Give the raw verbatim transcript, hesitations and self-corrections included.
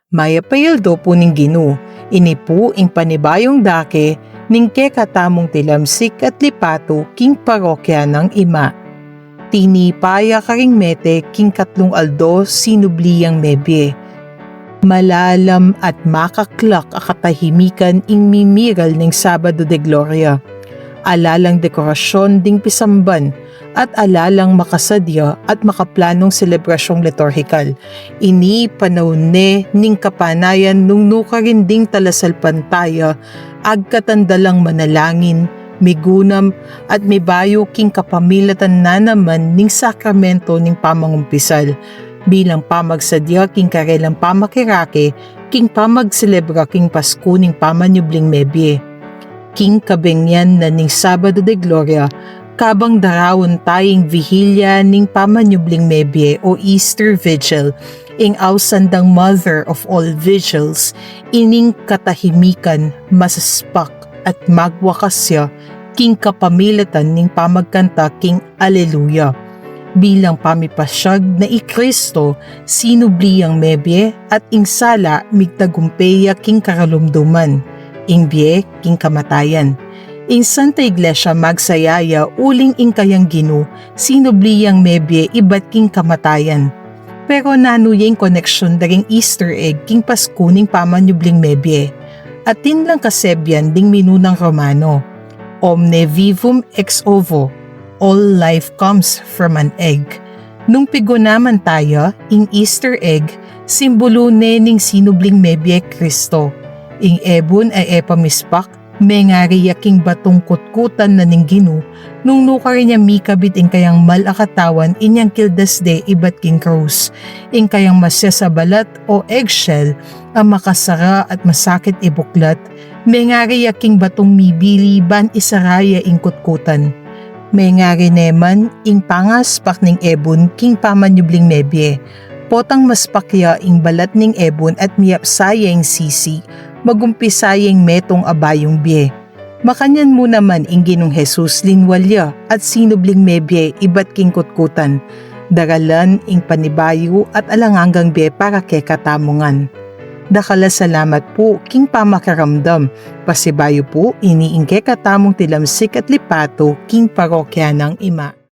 Mayap a aldo pu ning Ginu. Ini pu ing panibayung dake ning kekatamung tilamsik at lipatu king parokya nang Ima. Tinipa ya karing mete king katlung aldo sinubli yang mebie. Malalam at makaklak a katahimikan ing mimiral ning Sabado de Gloria. Ala lang dekorasyon ding pisamban at ala lang makasadya at makaplanung selebrasyong liturhikal. Ini panaun ne ning kapanayan nung nukarin ding talasalpantaya agkatan da lang manalangin, migunam, at mibayu king kapamilatan na naman ning sakramento ning pamangumpisal bilang pamagsadya king karelang pamakirake king pamagselebra king Pasku ning pamanyubling mebie. King kabengyan na ning Sabado de Gloria, kabang daraun taya ing Vihilia ning pamanyubling mebie o Easter Vigil, ing ausan dang Mother of all Vigils, ining katahimikan masaspak at magwakas ya king kapamilatan ning pamagkanta king Aleluya. Bilang pamipasyag na i Kristo sinubli yang mebie at ing sala migtagumpe ya king karalumduman, ing bie king kamatayan. Ing Santa Iglesia magsaya ya uling ing kayang Ginu sinubli yang mebie ibat king kamatayan. Pero nanu ya ing koneksyon da ring Easter egg king Pasku ning pamanyubling mebie? Atin lang kasebian ding minunang Romano, "Omne vivum ex ovo," all life comes from an egg. Nung pigunaman taya, ing Easter egg, simbulu ne ning sinubling mebie Kristo. Ing ebun a e pa mispak, mengari ya king batung kutkutan na ning Ginu, nung nukarin ya mikabit ing kayang mal a katawan inyang kildasde ibat king krus. Ing kayang masya sa balat o eggshell a makasara at masakit ibuklat, mengari ya king batung mibili ban isara ya ing kutkutan. Mengari ne man ing pangaspak ning ebun king pamanyubling mebie. Potang maspak ya ing balat ning ebun at miyapsa ya ing sisi, magumpisa ya ing metung a bayung bie. Makanyan mu naman ing Ginung Jesus linwal ya at sinubling mebie ibat king kutkutan. Daralan ing panibayu at alang anggang bie para kekatamu ngan. Dakal a salamat pu king pamakiramdam. Pasibayu pu, ini ing kekatamung tilamsik at lipatu king parokya nang Ima.